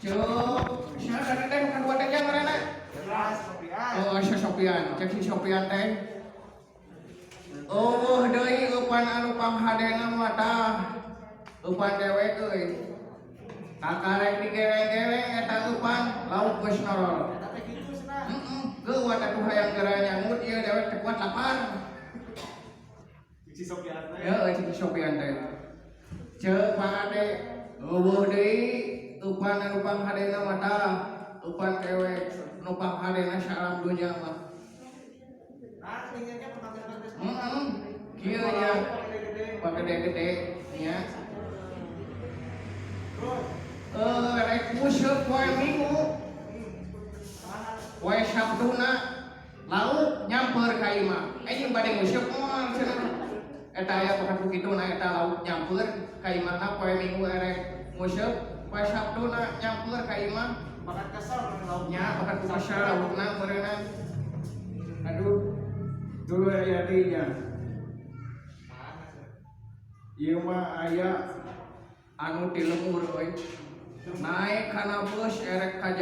Cuk, siapa tadi teh makan buat aja ngaranna? Jelas, Sopian. Oh, si Sopian. Cek si Sopian teh. Oh, deui eupan anu panghadena mah tah. Eupan dewek euy. Kakarek digereng-gereng eta eupan lauk geus norol. Eta teh kitu cenah. Heeh, geuwat atuh hayang geura nyangut ieu dewek teu kuat lapar. Si Sopian teh. Ya, cek si Sopian teh. Ceuk Pak Ade, euweuh deui eupan anu panghadena mah tah. Eupan dewek nu panghadena saalam dunya mah. Nah, tinggalnya penampilan teh. Heeh. Kieu nya. Gede-gede. Pagede-gede nya. Terus, Eh, rek nguseup poe Minggu, mana? Poe Sabtuna lauk nyamper ka imah. Eh, jeung bade nguseup moal cenah. Eta aya bakat kitu na eta lauk nyamper ka imahna poe Minggu erek nguseup, poe Sabtuna nyamper ka imah. Bakat kesel kan lauk. Nya bakat ku kesel laukna meureunna. Aduh, dulu aya dinya. Mana sih? Ieu mah aya anu ti lembur euy. Naik kana bus erek ka